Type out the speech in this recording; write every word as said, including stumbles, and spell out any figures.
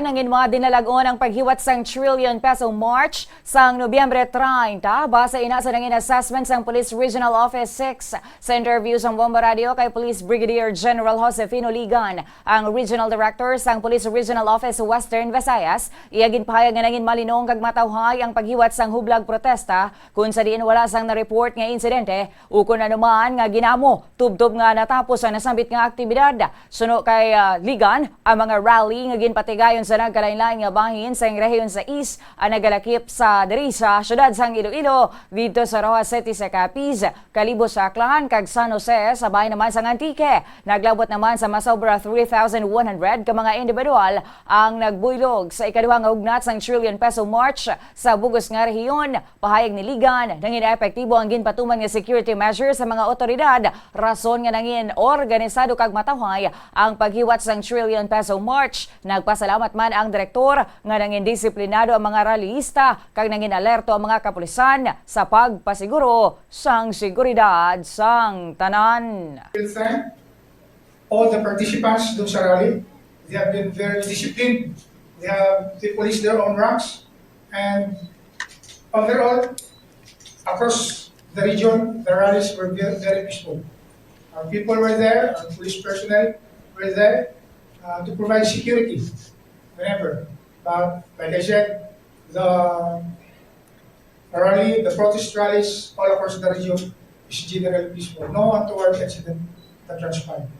Nangin mga dinalagon ang paghiwat sang Trillion Peso March sang Nobyembre treinta, base ina sa nangin assessment sang Police Regional Office six. Sa interview sang Bomba Radio kay Police Brigadier General Josefino Ligan, ang Regional Director sang Police Regional Office Western Visayas, iya ginpahayag nga nangin malinong kag matawhay ang paghiwat sang hublag protesta, kun sa diin wala sang na-report nga insidente ukon ano man nga ginamo tubtob nga natapos ang nasambit nga aktibidad. Suno kay, ah, Ligan, ang mga rally nga ginpatigayon sa nagkalainlain nga bahin sang Rehiyon sais ang nagalakip sa diri sa siyudad sang Iloilo, didto sa Roxas City sa Capiz, Kalibo sa Aklan, kag San Jose sa bahin naman sang Antique. Naglabot naman sa masobra three thousand one hundred ka mga individual ang nagbuylog sa ikaduha nga hugnat sang Trillion Peso March sa bug-os nga rehiyon. Pahayag ni Ligan, nangin epektibo ang ginpatuman nga security measures sa mga otoridad, rason nga nangin organisado kag matawhay ang paghiwat sang Trillion Peso March. Nagpasalamat man ang direktor nga nangin disiplinado ang mga rallyista kag nangin alerto ang mga kapulisan sa pagpasiguro sang seguridad sang tanan. Will thank all the participants dun sa rally. They have been very disciplined. They have, they police their own ranks. And overall, across the region, the rallies were very, very peaceful. Our people were there, our police personnel were there, uh, to provide security whenever. But like I said, the rally, the protest rallies all across the region is generally peaceful. No untoward incident that transpired.